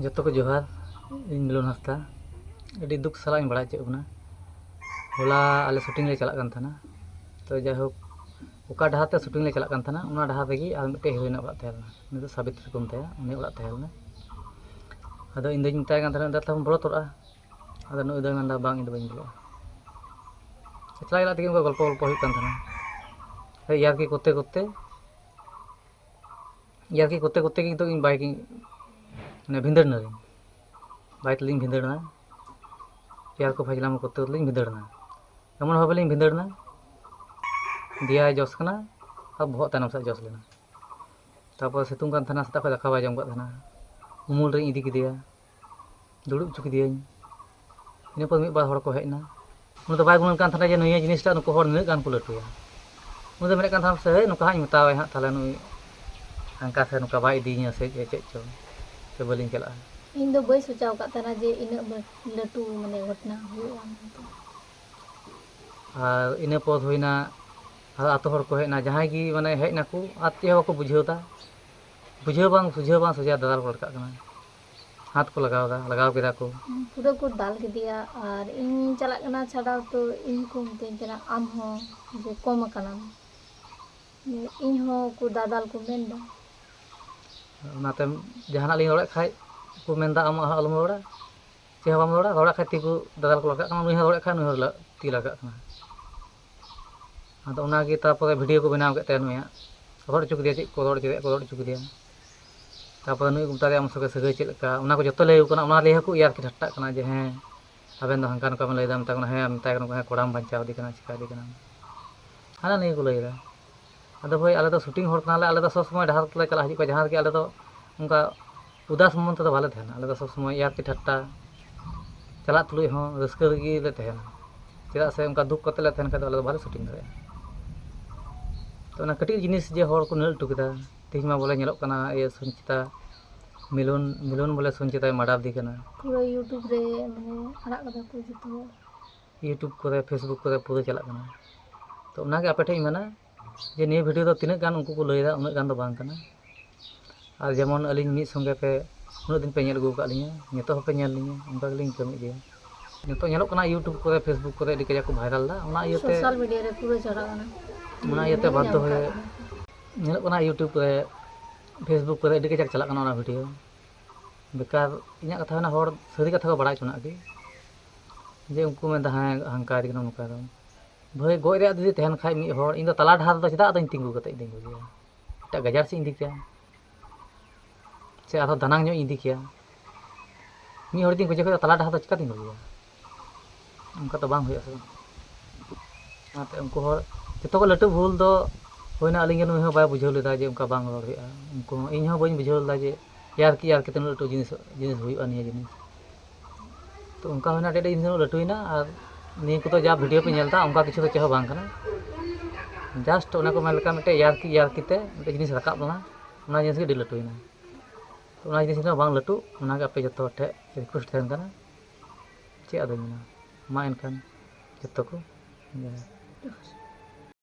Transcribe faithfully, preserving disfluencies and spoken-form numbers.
ᱡᱚᱛᱚ ᱠᱚ ᱡᱚᱦᱟᱨ᱾ ᱤᱧ ᱢᱤᱞᱚᱱ ᱦᱟᱸᱥᱫᱟ᱾ ᱟᱹᱰᱤ ᱫᱩᱠ ᱥᱟᱞᱟᱜ ᱤᱧ ᱵᱟᱲᱟᱭ ᱦᱚᱪᱚᱭᱮᱫ ᱵᱚᱱᱟ᱾ ᱦᱚᱞᱟ ᱟᱞᱮ ᱥᱩᱴᱤᱝ ᱞᱮ ᱪᱟᱞᱟᱜ ᱠᱟᱱ ᱛᱟᱦᱮᱱᱟ᱾ ᱛᱚ ᱡᱟᱭᱦᱳᱠ, ᱚᱠᱟ ᱰᱟᱦᱟᱨ ᱛᱮ ᱥᱩᱴᱤᱝ ᱞᱮ ᱪᱟᱞᱟᱜ ᱠᱟᱱ ᱛᱟᱦᱮᱱᱟ, ᱚᱱᱟ ᱰᱟᱦᱟᱨ ᱨᱮᱜᱮ ᱟᱨ ᱢᱤᱫᱴᱮᱡ ᱦᱤᱨᱳᱭᱤᱱᱟᱜ ᱚᱲᱟᱜ ᱛᱟᱦᱮᱸ ᱞᱮᱱᱟ᱾ ᱩᱱᱤ ᱫᱚ ᱥᱟᱵᱤᱛᱨᱤ ᱠᱚ ᱢᱮᱛᱟᱭᱟ, ᱩᱱᱤᱭᱟᱜ ᱚᱲᱟᱜ ᱛᱟᱦᱮᱸ ᱞᱮᱱᱟ᱾ ᱟᱫᱚ ᱤᱧ ᱫᱚᱧ ᱢᱮᱛᱟᱭ ᱠᱟᱱ ᱛᱟᱦᱮᱱᱟ, "ᱫᱟ, ᱛᱟᱦᱞᱮ ᱵᱚᱱ ᱵᱚᱞᱚ ᱛᱚᱨᱟᱜᱼᱟ?" ᱟᱫᱚ ᱱᱩᱭ ᱫᱚᱭ ᱢᱮᱱᱫᱟ, "ᱵᱟᱝ, ᱤᱧ ᱫᱚ ᱵᱟᱹᱧ ᱵᱚᱞᱚᱜᱼᱟ᱾" ᱮᱠᱞᱟ ᱮᱠᱞᱟ ᱛᱮᱜᱮ ᱚᱱᱠᱟ ᱜᱚᱞᱯᱚ ᱜᱚᱞᱯᱚ ᱦᱩᱭᱩᱜ ᱠᱟᱱ ᱛᱟᱦᱮᱱᱟ᱾ ᱦᱳᱭ, ᱤᱭᱟᱨᱠᱤ ᱠᱚᱨᱛᱮ ᱠᱚᱨᱛᱮ, ᱤᱭᱟᱨᱠᱤ ᱠᱚᱨᱛᱮ ᱠᱚᱨᱛᱮ ᱜᱮ ᱱᱤᱛᱚᱜ ᱤᱧ ᱵᱟᱭᱤᱠ ᱤᱧ, ᱢᱟᱱᱮ, ᱵᱷᱤᱸᱫᱟᱹᱲ ᱮᱱᱟᱞᱤᱧ᱾ ᱵᱟᱭᱤᱠ ᱛᱮᱞᱤᱧ ᱵᱷᱤᱸᱫᱟᱹᱲ ᱮᱱᱟ᱾ ᱤᱭᱟᱨᱠᱚ ᱯᱷᱟᱡᱽᱞᱟᱢ ᱠᱚᱨᱛᱮ ᱠᱚᱨᱛᱮ ᱞᱤᱧ ᱵᱷᱤᱸᱫᱟᱹᱲ ᱮᱱᱟ᱾ ᱮᱢᱚᱱ ᱵᱷᱟᱵᱮ ᱞᱤᱧ ᱵᱷᱤᱸᱫᱟᱹᱲ ᱮᱱᱟ, ᱫᱮᱭᱟᱭ ᱡᱚᱥ ᱠᱟᱱᱟ ᱟᱨ ᱵᱚᱦᱚᱜ ᱛᱟᱭᱱᱚᱢ ᱥᱮᱫ ᱡᱚᱥ ᱞᱮᱱᱟ᱾ ᱛᱟᱨᱯᱚᱨ ᱥᱤᱛᱩᱝ ᱠᱟᱱ ᱛᱟᱦᱮᱱᱟ, ᱥᱮᱛᱟᱜ ᱠᱷᱚᱱ ᱫᱟᱠᱟ ᱵᱟᱭ ᱡᱚᱢ ᱠᱟᱜ ᱛᱟᱦᱮᱱᱟ᱾ ᱩᱢᱩᱞ ᱨᱤᱧ ᱤᱫᱤ ᱠᱮᱫᱮᱭᱟ, ᱫᱩᱲᱩᱵ ᱦᱚᱪᱚ ᱠᱮᱫᱮᱭᱟᱹᱧ᱾ ᱤᱱᱟᱹ ᱯᱚᱨ ᱢᱤᱫ ᱵᱟᱨ ᱦᱚᱲ ᱠᱚ ᱦᱮᱡ ᱮᱱᱟ᱾ ᱩᱱᱤ ᱫᱚ ᱵᱟᱭ ᱜᱩᱱᱟᱹᱱ ᱠᱟᱱ ᱛᱟᱦᱮᱱᱟ ᱡᱮ ᱱᱤᱭᱟᱹ ᱡᱤᱱᱤᱥᱴᱟ ᱱᱩᱠᱩ ᱦᱚᱲ ᱱᱩᱱᱟᱹᱜ ᱜᱟᱱ ᱠᱚ ᱞᱟᱹᱴᱩᱭᱟ᱾ ᱩᱱᱤ ᱫᱚ ᱢᱮᱱᱮᱫ ᱠᱟᱱ ᱛᱟᱦᱮᱱᱟ, "ᱥᱮ ᱱᱚᱝᱠᱟ ᱦᱟᱸᱜ ᱤᱧ ᱢᱮᱛᱟᱣᱟᱭ ᱦᱟᱸᱜ, ᱛᱟᱦᱞᱮ ᱱᱩᱭ ᱦᱟᱱᱠᱟ ᱥᱮ ᱱᱚᱝᱠᱟ ᱵᱟᱭ ᱤᱫᱤᱭᱤᱧᱟ ᱥᱮ ᱪᱮᱫ, ᱪᱮᱫ ᱪᱚ, ᱥᱮ ᱵᱟᱹᱞᱤᱧ ᱪᱟᱞᱟᱜᱼᱟ᱾" ᱤᱧ ᱫᱚ ᱵᱟᱹᱧ ᱥᱚᱪᱟᱣ ᱟᱠᱟᱫ ᱛᱟᱦᱮᱱᱟ ᱡᱮ ᱤᱱᱟᱹᱜ ᱵᱟᱹ-, ᱞᱟᱹᱴᱩ, ᱢᱟᱱᱮ, ᱜᱷᱚᱴᱚᱱᱟ ᱦᱩᱭᱩᱜᱼᱟ ᱢᱮᱱᱛᱮ᱾ ᱟᱨ ᱤᱱᱟᱹ ᱯᱚᱨ ᱦᱩᱭᱱᱟ, ᱟᱨ ᱟᱛᱳ ᱦᱚᱲ ᱠᱚ ᱦᱮᱡ ᱮᱱᱟ, ᱡᱟᱦᱟᱸᱭ ᱜᱮ, ᱢᱟᱱᱮ, ᱦᱮᱡ ᱱᱟᱠᱚ ᱟᱨ ᱪᱮᱫ ᱦᱚᱸ ᱵᱟᱠᱚ ᱵᱩᱡᱷᱟᱹᱣ ᱮᱫᱟ᱾ ᱵᱩᱡᱷᱟᱹᱣ ᱵᱟᱝ ᱥᱩᱡᱷᱟᱹᱣ ᱵᱟᱝ ᱥᱚᱡᱷᱮ ᱫᱟᱫᱟᱞ ᱠᱚ ᱨᱟᱠᱟᱵ ᱠᱟᱱᱟ, ᱦᱟᱛ ᱠᱚ ᱞᱟᱜᱟᱣ ᱮᱫᱟ, ᱞᱟᱜᱟᱣ ᱠᱮᱫᱟ ᱠᱚ᱾ ᱯᱩᱨᱟᱹ ᱠᱚ ᱫᱟᱞ ᱠᱮᱫᱮᱭᱟ ᱟᱨ ᱤᱧ ᱪᱟᱞᱟᱜ ᱠᱟᱱᱟ ᱪᱷᱟᱰᱟᱣ, ᱛᱚ ᱤᱧ ᱠᱚ ᱢᱤᱛᱟᱹᱧ ᱠᱟᱱᱟ, "ᱟᱢ ᱦᱚᱸ ᱡᱮ ᱠᱚᱢ ᱟᱠᱟᱱᱟᱢ?" ᱤᱧ ᱦᱚᱸ ᱠᱚ ᱫᱟᱫᱟᱞ ᱠᱚ ᱢᱮᱱ ᱮᱫᱟ᱾ ᱚᱱᱟᱛᱮ ᱡᱟᱦᱟᱱᱟᱜ ᱞᱤᱧ ᱨᱚᱲᱮᱫ ᱠᱷᱟᱡ ᱠᱚ ᱢᱮᱱᱫᱟ, "ᱟᱢ ᱟᱞᱚᱢ ᱨᱚᱲᱟ, ᱪᱮᱫ ᱦᱚᱸ ᱵᱟᱢ ᱨᱚᱲᱟ, ᱨᱚᱲᱮᱫ ᱠᱷᱟᱡ ᱛᱤ ᱠᱚ ᱫᱟᱫᱟᱞ ᱠᱚ ᱞᱟᱜᱟᱜ ᱠᱟᱱᱟ, ᱱᱩᱭ ᱦᱚᱸ ᱨᱚᱲᱮᱫ ᱠᱷᱟᱡ ᱱᱩᱭ ᱦᱚᱸ ᱞᱟ-, ᱛᱤ ᱞᱟᱜᱟᱜ ᱠᱟᱱᱟ᱾" ᱟᱫᱚ ᱚᱱᱟᱜᱮ ᱛᱟᱨᱯᱚᱨᱮ ᱵᱷᱤᱰᱤᱭᱳ ᱠᱚ ᱵᱮᱱᱟᱣ ᱠᱮᱫ ᱛᱟᱭᱟ ᱱᱩᱭᱟᱜ, ᱨᱚᱲ ᱦᱚᱪᱚ ᱠᱮᱫᱮᱭᱟ, ᱪᱮᱫ ᱠᱚ ᱨᱚᱲ ᱦᱚᱪᱚᱭᱮᱫ ᱠᱚ ᱨᱚᱲ ᱦᱚᱪᱚ ᱠᱮᱫᱮᱭᱟ᱾ ᱛᱟᱨᱯᱚᱨᱮ ᱱᱩᱭ ᱠᱚ ᱢᱮᱛᱟ ᱫᱮᱭᱟ, "ᱟᱢ ᱥᱚᱸᱜᱮ ᱥᱟᱹᱜᱟᱹᱭ ᱪᱮᱫ ᱞᱮᱠᱟ?" ᱚᱱᱟ ᱠᱚ ᱡᱚᱛᱚ ᱞᱟᱹᱭ ᱟᱠᱚ ᱠᱟᱱᱟ, ᱚᱱᱟ ᱞᱟᱹᱭ ᱦᱚᱸᱠᱚ ᱤᱭᱟᱨᱠᱤ ᱴᱷᱟᱴᱴᱟᱜ ᱠᱟᱱᱟ ᱡᱮ, "ᱦᱮᱸ, ᱟᱵᱮᱱ ᱫᱚ ᱦᱟᱱᱠᱟ ᱱᱚᱝᱠᱟ ᱵᱮᱱ ᱞᱟᱹᱭᱫᱟ", ᱢᱮᱛᱟ ᱠᱚ ᱠᱟᱱᱟ, "ᱦᱮᱸ, ᱢᱮᱛᱟᱭ ᱠᱟᱱᱟ ᱠᱚ, ᱦᱮᱸ, ᱠᱚᱲᱟᱢ ᱵᱟᱧᱪᱟᱣ ᱤᱫᱤ ᱠᱟᱱᱟ, ᱪᱤᱠᱟ ᱤᱫᱤ ᱠᱟᱱᱟ", ᱦᱟᱱᱟ ᱱᱤᱭᱟᱹ ᱠᱚ ᱞᱟᱹᱭᱫᱟ᱾ ᱟᱫᱚ ᱵᱷᱟᱹᱭ, ᱟᱞᱮ ᱫᱚ ᱥᱩᱴᱤᱝ ᱦᱚᱲ ᱠᱟᱱᱟᱞᱮ, ᱟᱞᱮ ᱫᱚ ᱥᱚᱵᱽ ᱥᱚᱢᱚᱭ ᱰᱟᱦᱟᱨ ᱛᱮᱞᱮ ᱪᱟᱞᱟᱜ ᱦᱤᱡᱩᱜ ᱠᱟᱱᱟ, ᱡᱟᱦᱟᱸ ᱨᱮᱜᱮ ᱟᱞᱮ ᱫᱚ ᱚᱱᱠᱟ ᱩᱫᱟᱥ ᱢᱚᱱ ᱛᱮᱫᱚ ᱵᱟᱞᱮ ᱛᱟᱦᱮᱱᱟ᱾ ᱟᱞᱮ ᱫᱚ ᱥᱚᱵᱽ ᱥᱚᱢᱚᱭ ᱤᱭᱟᱨᱠᱤ ᱴᱷᱟᱴᱴᱟ, ᱪᱟᱞᱟᱜ ᱛᱩᱞᱩᱡ ᱦᱚᱸ ᱨᱟᱹᱥᱠᱟᱹ ᱨᱮᱜᱮ ᱞᱮ ᱛᱟᱦᱮᱱᱟ᱾ ᱪᱮᱫᱟᱜ ᱥᱮ ᱚᱱᱠᱟ ᱫᱩᱠ ᱠᱟᱛᱮ ᱞᱮ ᱛᱟᱦᱮᱱ ᱠᱷᱟᱡ ᱫᱚ ᱟᱞᱮ ᱫᱚ ᱵᱟᱞᱮ ᱥᱩᱴᱤᱝ ᱫᱟᱲᱮᱭᱟᱜᱼᱟ᱾ ᱛᱚ ᱚᱱᱟ ᱠᱟᱹᱴᱤᱡ ᱡᱤᱱᱤᱥ ᱡᱮ ᱦᱚᱲ ᱠᱚ ᱱᱟᱹᱞ ᱦᱚᱴᱚ ᱠᱮᱫᱟ, ᱛᱮᱦᱮᱧ ᱢᱟ ᱵᱚᱞᱮ ᱧᱮᱞᱚᱜ ᱠᱟᱱᱟ ᱤᱭᱟᱹ ᱥᱚᱧᱪᱤᱛᱟ, ᱢᱤᱞᱚᱱ, ᱢᱤᱞᱚᱱ ᱵᱚᱞᱮ ᱥᱚᱧᱪᱤᱛᱟᱭ ᱢᱟᱰᱟᱨ ᱫᱤ ᱠᱟᱱᱟ᱾ ᱯᱩᱨᱟᱹ YouTube ᱨᱮ ᱢᱟᱱᱮ ᱟᱲᱟᱜ ᱠᱟᱫᱟ ᱠᱚ ᱡᱚᱛᱚ᱾ YouTube ᱠᱚᱨᱮ, Facebook ᱠᱚᱨᱮ ᱯᱩᱨᱟᱹ ᱪᱟᱞᱟᱜ ᱠᱟᱱᱟ᱾ ᱛᱚ ᱚᱱᱟᱜᱮ ᱟᱯᱮ ᱴᱷᱮᱱ ᱤᱧ ᱢᱮᱱᱟ ᱡᱮ ᱱᱤᱭᱟᱹ ᱵᱷᱤᱰᱤᱭᱳ ᱫᱚ ᱛᱤᱱᱟᱹᱜ ᱜᱟᱱ ᱩᱱᱠᱩ ᱠᱚ ᱞᱟᱹᱭᱫᱟ, ᱩᱱᱟᱹᱜ ᱜᱟᱱ ᱫᱚ ᱵᱟᱝ ᱠᱟᱱᱟ᱾ ᱟᱨ ᱡᱮᱢᱚᱱ ᱟᱹᱞᱤᱧ ᱢᱤᱫ ᱥᱚᱸᱜᱮ ᱯᱮ ᱩᱱᱟᱹᱜ ᱫᱤᱱ ᱯᱮ ᱧᱮᱞ ᱟᱹᱜᱩ ᱟᱠᱟᱫ ᱞᱤᱧᱟ, ᱱᱤᱛᱚᱜ ᱦᱚᱸᱯᱮ ᱧᱮᱞ ᱞᱤᱧᱟ, ᱚᱱᱠᱟ ᱜᱮᱞᱤᱧ ᱠᱟᱹᱢᱤ ᱤᱫᱤᱭᱟ᱾ ᱱᱤᱛᱚᱜ ᱧᱮᱞᱚᱜ ᱠᱟᱱᱟ YouTube ᱠᱚᱨᱮ, Facebook ᱠᱚᱨᱮ ᱟᱹᱰᱤ ᱠᱟᱡᱟᱠ ᱠᱚ viral ᱮᱫᱟ, ᱚᱱᱟ ᱤᱭᱟᱹᱛᱮ ᱥᱳᱥᱟᱞ ᱢᱤᱰᱤᱭᱟ ᱨᱮ ᱯᱩᱨᱟᱹ ᱪᱟᱞᱟᱜ ᱠᱟᱱᱟ᱾ ᱚᱱᱟ ᱤᱭᱟᱹᱛᱮ ᱧᱮᱞ ᱵᱟᱫᱽᱫᱷᱚ ᱧᱟᱢ ᱦᱚᱭᱮ ᱟᱠᱟᱫ ᱠᱚᱣᱟ᱾ ᱧᱮᱞᱚᱜ ᱠᱟᱱᱟ YouTube ᱨᱮ, Facebook ᱠᱚᱨᱮ ᱟᱹᱰᱤ ᱠᱟᱡᱟᱠ ᱪᱟᱞᱟᱜ ᱠᱟᱱᱟ ᱚᱱᱟ ᱵᱷᱤᱰᱤᱭᱳ᱾ ᱵᱮᱠᱟᱨ ᱤᱧᱟᱹᱜ ᱠᱟᱛᱷᱟ ᱦᱩᱭᱱᱟ, ᱦᱚᱲ ᱥᱟᱹᱨᱤ ᱠᱟᱛᱷᱟ ᱠᱚ ᱵᱟᱲᱟᱭ ᱦᱚᱪᱚᱱᱟᱜ ᱜᱮ, ᱡᱮ ᱩᱱᱠᱩ ᱢᱮᱱᱫᱟ ᱦᱮᱸ ᱦᱟᱱᱠᱟ ᱤᱫᱤ ᱠᱟᱱᱟ ᱱᱚᱝᱠᱟ ᱫᱚ᱾ ᱵᱷᱟᱹᱭ, ᱜᱚᱡ ᱨᱮᱭᱟᱜ ᱡᱩᱫᱤ ᱛᱟᱦᱮᱱ ᱠᱷᱟᱡ ᱢᱤᱫ ᱦᱚᱲ, ᱤᱧ ᱫᱚ ᱛᱟᱞᱟ ᱰᱟᱦᱟᱨ ᱨᱮᱫᱚ ᱪᱮᱫᱟᱜ ᱟᱫᱚᱧ ᱛᱤᱸᱜᱩ ᱠᱟᱛᱮ ᱤᱧ ᱛᱤᱸᱜᱩᱭᱟ? ᱮᱴᱟᱜ ᱜᱟᱡᱟᱲ ᱥᱮᱫ ᱤᱧ ᱤᱫᱤ ᱠᱮᱭᱟ, ᱥᱮ ᱟᱨᱦᱚᱸ ᱫᱟᱱᱟᱝ ᱧᱚᱜ ᱤᱧ ᱤᱫᱤ ᱠᱮᱭᱟ᱾ ᱢᱤᱫ ᱦᱚᱲ ᱡᱩᱫᱤᱧ ᱜᱚᱡᱮ ᱠᱷᱟᱡ ᱫᱚ ᱛᱟᱞᱟ ᱰᱟᱦᱟᱨ ᱫᱚ ᱪᱤᱠᱟᱹᱛᱤᱧ ᱵᱟᱹᱜᱤᱭᱟ? ᱚᱱᱠᱟ ᱛᱚ ᱵᱟᱝ ᱦᱩᱭᱩᱜᱼᱟ ᱥᱮ ᱵᱟᱝ? ᱚᱱᱟᱛᱮ ᱩᱱᱠᱩ ᱦᱚᱲ ᱡᱚᱛᱚ ᱠᱷᱚᱱ ᱞᱟᱹᱴᱩ ᱵᱷᱩᱞ ᱫᱚ ᱦᱩᱭᱱᱟ, ᱟᱹᱞᱤᱧ ᱜᱮ ᱱᱩᱭ ᱦᱚᱸ ᱵᱟᱭ ᱵᱩᱡᱷᱟᱹᱣ ᱞᱮᱫᱟ ᱡᱮ ᱚᱱᱠᱟ ᱵᱟᱝ ᱨᱚᱲ ᱦᱩᱭᱩᱜᱼᱟ᱾ ᱩᱱᱠᱩ ᱦᱚᱸ, ᱤᱧ ᱦᱚᱸ ᱵᱟᱹᱧ ᱵᱩᱡᱷᱟᱹᱣ ᱞᱮᱫᱟ ᱡᱮ ᱭᱟᱨᱠᱤ ᱭᱟᱨᱠᱤ ᱛᱮ ᱩᱱᱟᱹᱜ ᱞᱟᱹᱴᱩ ᱡᱤᱱᱤᱥ, ᱡᱤᱱᱤᱥ ᱦᱩᱭᱩᱜᱼᱟ ᱱᱤᱭᱟᱹ ᱡᱤᱱᱤᱥ᱾ ᱛᱚ ᱚᱱᱠᱟ ᱦᱩᱭᱱᱟ, ᱟᱹᱰᱤ ᱟᱹᱰᱤ ᱡᱤᱱᱤᱥ ᱞᱟᱹᱴᱩᱭᱮᱱᱟ᱾ ᱟᱨ ᱱᱤᱭᱟᱹ ᱠᱚᱫᱚ ᱡᱟ ᱵᱷᱤᱰᱤᱭᱳ ᱯᱮ ᱧᱮᱞ ᱮᱫᱟ, ᱚᱱᱠᱟ ᱠᱤᱪᱷᱩ ᱫᱚ ᱪᱮᱫ ᱦᱚᱸ ᱵᱟᱝ ᱠᱟᱱᱟ᱾ ᱡᱟᱥᱴ ᱚᱱᱟ ᱠᱚ ᱢᱮᱱ ᱞᱮᱠᱟ ᱢᱤᱫᱴᱮᱡ ᱭᱟᱨᱠᱤ ᱭᱟᱨᱠᱤ ᱛᱮ ᱢᱤᱫᱴᱮᱡ ᱡᱤᱱᱤᱥ ᱨᱟᱠᱟᱵ ᱞᱮᱱᱟ, ᱚᱱᱟ ᱡᱤᱱᱤᱥ ᱜᱮ ᱟᱹᱰᱤ ᱞᱟᱹᱴᱩᱭᱮᱱᱟ᱾ ᱛᱚ ᱚᱱᱟ ᱡᱤᱱᱤᱥ ᱫᱚ ᱵᱟᱝ ᱞᱟᱹᱴᱩᱜ, ᱚᱱᱟᱜᱮ ᱟᱯᱮ ᱡᱚᱛᱚ ᱦᱚᱲ ᱴᱷᱮᱱ ᱨᱤᱠᱩᱭᱮᱥᱴ ᱛᱟᱦᱮᱱ ᱠᱟᱱᱟ᱾ ᱪᱮᱫ ᱟᱫᱚᱧ ᱢᱮᱱᱟ, ᱢᱟ ᱮᱱᱠᱷᱟᱱ ᱡᱚᱛᱚ ᱠᱚ ᱡᱚᱦᱟᱨ᱾